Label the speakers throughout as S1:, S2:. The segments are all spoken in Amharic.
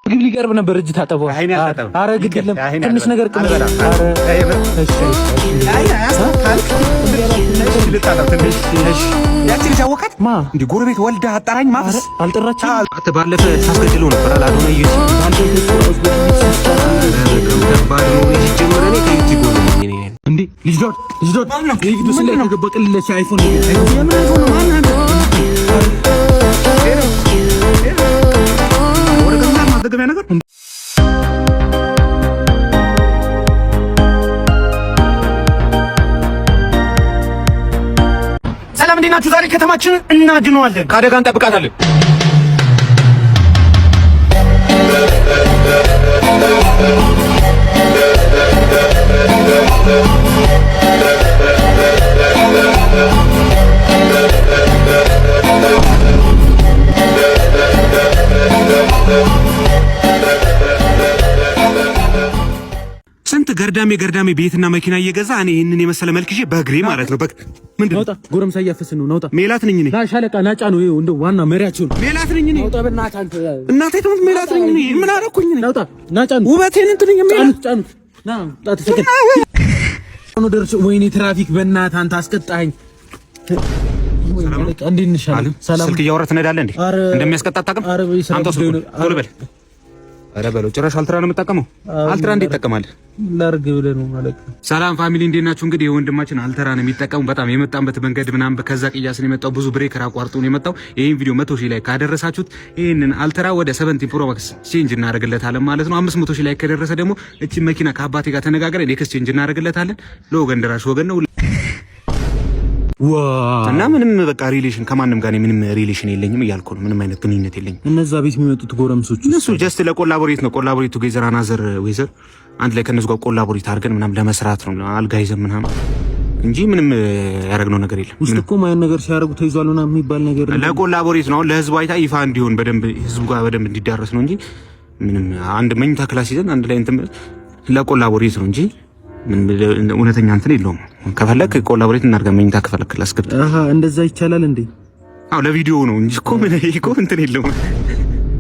S1: ምግብ ሊቀርብ ነበር። እጅ ታጠበው። አረ ግድ የለም ትንሽ ነገር ቅመስ።
S2: ያቺ ልጅ አወቃት እንዴ? ጎረቤት ወልዳ አጣራኝ ማፍስ
S1: አልጠራችም።
S2: አንተ ባለፈ ታስገድለው ነበር አላዶና ዩቲ
S1: እንዴ ልጅ ዶት ልጅ ዶት የቪዲዮ ስለ ከገባ ቅልለች አይፎን
S2: የምን አይፎን ነው? ማን አንተ? ወረቀት ነገር
S3: ሰላም እንዴት ናችሁ? ዛሬ ከተማችንን እናድነዋለን፣
S2: ከአደጋ እንጠብቃታለን። ስንት ገርዳሜ ገርዳሜ ቤትና መኪና እየገዛ እኔ ይህንን የመሰለ መልክ ይዤ በእግሬ ማለት ነው። ምንድን ነው
S1: ጎረምሳ እያፈስን ነው። ናውጣ
S2: ሜላት ነኝ እኔ።
S1: ና ሻለቃ ናጫ ነው። ይኸው እንደው ዋና መሪያቸው ነው።
S2: ሜላት ነኝ እኔ።
S1: ናውጣ በእናትህ አንተ።
S2: እናቴ ትሙት ሜላት ነኝ እኔ። ምን አደረኩኝ እኔ?
S1: ናውጣ ናጫ ነው።
S2: ውበቴን እንትን
S1: ጫኑት፣ ጫኑት። ና ጣት ተከል ነው ደርሶ። ወይኔ ትራፊክ በእናትህ አንተ አስቀጣኸኝ። እንዴት ነሽ? ሰላም።
S2: ስልክ እያወራህ ትነዳለህ እንዴ? እንደሚያስቀጣ አታውቅም? አምጣው ስልኩን ቶሎ በል። ኧረ በለው ጭራሽ አልትራ ነው የምጠቀመው። አልትራ እንዴት ትጠቀማለህ?
S1: ላርግ ብለህ ነው ማለት ነው።
S2: ሰላም family እንዴት ናችሁ? እንግዲህ የወንድማችን አልተራ ነው የሚጠቀሙ። በጣም የመጣበት መንገድ ምናምን ከዛ ቅያስ ነው የመጣው። ብዙ breaker አቋርጦ ነው የመጣው። ይሄን ቪዲዮ 100,000 like ካደረሳችሁት ይሄንን አልተራ ወደ 17 Pro Max change እናደርግለታለን ማለት ነው። 500,000 like ከደረሰ ደግሞ እቺ መኪና ከአባቴ ጋር ተነጋግረን exchange እናደርግለታለን። ለወገን ደራሽ ወገን ነው እና ምንም በቃ relation ከማንም ጋር ምንም relation የለኝም እያልኩ ነው። ምንም አይነት ግንኙነት የለኝም።
S1: እነዛ ቤት የሚመጡት ጎረምሶች
S2: እነሱ just ለ collaborate ነው። collaborate together another weather አንድ ላይ ከነሱ ጋር collaborate አድርገን ምናምን ለመስራት ነው። አልጋ ይዘን ምናምን እንጂ ምንም ያደረግነው ነገር የለም።
S1: ውስጥ እኮ ማየን ነገር ሲያደርጉ ተይዟል ምናምን የሚባል ነገር
S2: ለ collaborate ነው። ለህዝቡ አይታ ይፋ እንዲሆን በደንብ ህዝቡ ጋር በደንብ እንዲዳረስ ነው እንጂ ምንም አንድ መኝታ class ይዘን አንድ ላይ እንትን ለ collaborate ነው እንጂ እውነተኛ እንትን የለውም። ከፈለክ collaborate እናድርገን መኝታ ከፈለክ class ገብተህ።
S1: አሃ እንደዛ ይቻላል እንዴ?
S2: አዎ ለቪዲዮ ነው እንጂ እኮ ምን እኮ እንትን የለውም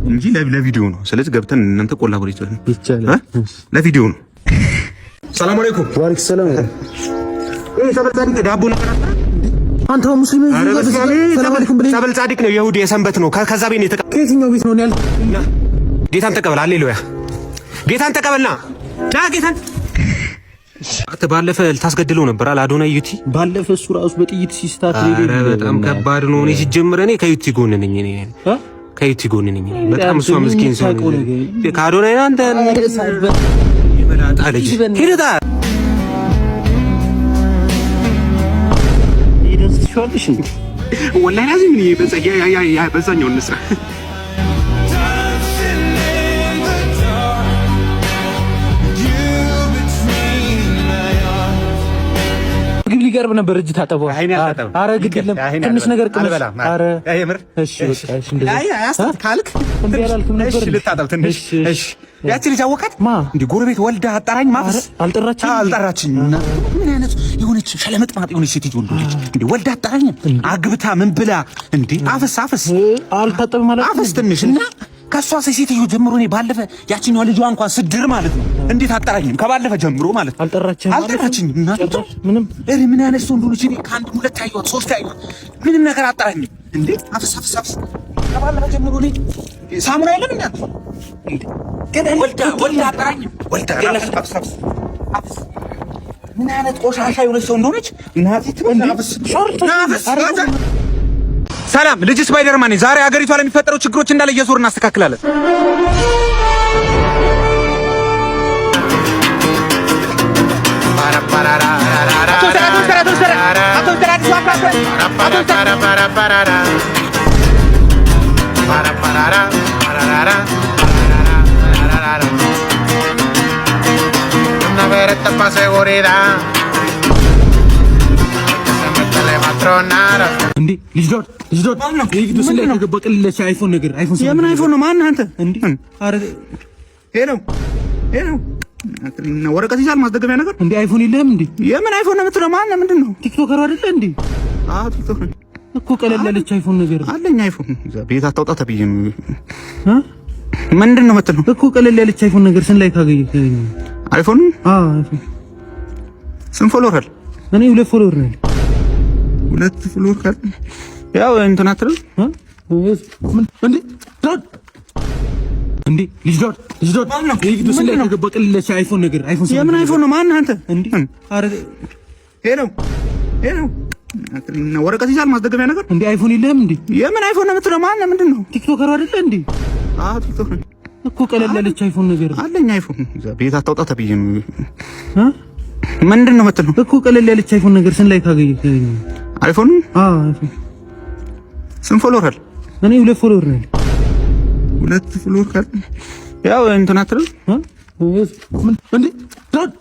S2: እንጂ ለቪዲዮ ነው። ስለዚህ ገብተን እናንተ collaborate
S1: ይቻላል፣
S2: ለቪዲዮ ነው። ሰላም አለይኩም።
S1: ወአለይኩም ሰላም።
S2: ይሄ ሰበል ጻድቅ ዳቦ ነገር
S1: አንተ ሙስሊም ሰላም አለይኩም ብለህ
S2: ሰበል ጻድቅ ነው የይሁዲ የሰንበት ነው። ከዛ ቤት ነው የተቀበለው።
S1: ከየትኛው ቤት ነው ያልኩህ?
S2: ጌታን ተቀበል። ሃሌሉያ ጌታን ተቀበልና ና ጌታን አንተ ባለፈ ልታስገድለው ነበር አለ አዶናይ ዩቲ።
S1: ባለፈ እሱ ራሱ በጥይት ሲስታት
S2: ኧረ በጣም ከባድ ነው። እኔ ሲጀምር እኔ ከዩቲ ጎን ነኝ። እኔ ከዩቲ ጎን ነኝ። በጣም እሷ ምስኪን ሰው ከአዶናይ አንተ የመላጣ ልጅ ሄደታ ወላሂ ላዚም እኔ በዛኛው እንስራ።
S1: ምግብ ሊቀርብ ነበር። እጅ ታጠበው። አረ ግድ የለም ትንሽ ነገር ቅመስ። አረ እሺ በቃ እሺ፣ እንደዛ
S2: ካልክ
S1: ነበር።
S2: ልታጠብ ትንሽ። እሺ ያቺ ልጅ አወቃት እንዴ? ጎረቤት ወልዳ አጣራኝ ማፍስ
S1: አልጠራችኝ
S2: አልጠራችኝ። ምን አይነት የሆነች ሸለመጥማጥ የሆነች ሴትዮ እንደሆነች እንዴ! ወልዳ አጣራኝ አግብታ ምን ብላ እንዴ! አፍስ አፍስ
S1: አልታጠብም ማለት
S2: አፍስ ትንሽ እና ከእሷ ሴትዮ ጀምሮ እኔ ባለፈ ያቺኛዋ ልጇ እንኳን ስድር ማለት ነው እንዴት አጠራኝም? ከባለፈ ጀምሮ ማለት ነው
S1: አልጠራችኝም
S2: አልጠራችኝም። እና
S1: ምንም
S2: እሪ ምን አይነት ሰው እንደሆነች እኔ ከአንድ ሁለት ያየኋት ሶስት ያየኋት ምንም ነገር አጠራኝም። እንዴ አፍስ አፍስ አፍስ ከባለፈ ጀምሮ እኔ ሳሙና የለም እንዴ እንዴ ገና ወልዳ ወልዳ አጠራኝም። ወልዳ አፍስ አፍስ አፍስ አፍስ ምን አይነት ቆሻሻ የሆነች ሰው እንደሆነች እናቴ ትበል። አፍስ አፍስ። ሰላም ልጅ ስፓይደርማን ነኝ። ዛሬ ሀገሪቷ ለሚፈጠሩ ችግሮች እንዳለ እየዞርን እናስተካክላለን።
S1: እንዴ ልጅ ዶት ልጅ ዶት የቪዲዮ ስለ ከገባ ቅልለች አይፎን ነገር አይፎን
S2: የምን አይፎን ነው? ማን አንተ?
S1: እንዴ አረ
S2: hello hello፣ ወረቀት ይዛል ማስደገሚያ ነገር
S1: እንዴ አይፎን የለህም እንዴ?
S2: የምን አይፎን ነው የምትለው? ማን ነው? ምንድን ነው?
S1: TikToker አይደለ እንዴ?
S2: አዎ TikTok ነው
S1: እኮ ቀለል ያለች አይፎን ነገር
S2: አለኝ። አይፎን ቤት አታውጣ ተብዬ ነው። ምንድን ነው የምትለው?
S1: እኮ ቀለል ያለች አይፎን ነገር ስንት ላይ ካገኘ?
S2: አይፎን?
S1: አዎ አይፎን።
S2: ስንት follower አለ?
S1: እኔ ሁለት follower ነው ያለኝ።
S2: ሁለት follower ካለ ያው እንትን አትልም?
S1: ምን እንዴ ዳድ እንዴ ልጅ ዳድ ልጅ ዳድ ይሄ ቪዲዮ ስንት ላይ ከገባ ቀለል ያለች አይፎን ነገር አይፎን።
S2: የምን አይፎን ነው? ማነህ አንተ?
S1: እንዴ አረ
S2: Hello hello፣ ወረቀት ይዛል ማስደገሚያ ነገር።
S1: እንዴ አይፎን የለህም እንዴ?
S2: የምን አይፎን ነው የምትለው? ማነህ? ምንድን ነው?
S1: TikToker ኡ አይደለ እንዴ?
S2: አዎ ቲክቶክ ነው።
S1: እኮ ቀለል ያለች አይፎን ነገር
S2: አለኝ። አይፎን ቤት አታውጣ ተብዬ ነው። ምንድን ነው የምትለው?
S1: እኮ ቀለል ያለች አይፎን ነገር ስንት ላይ ካገኘ?
S2: አይፎን?
S1: አዎ አይፎን።
S2: ስንት follower አለ?
S1: እኔ ሁለት follower ነው ያለኝ።
S2: ሁለት follower ካለ ያው እንትን አትልም?
S1: ምን እንዴ ዳድ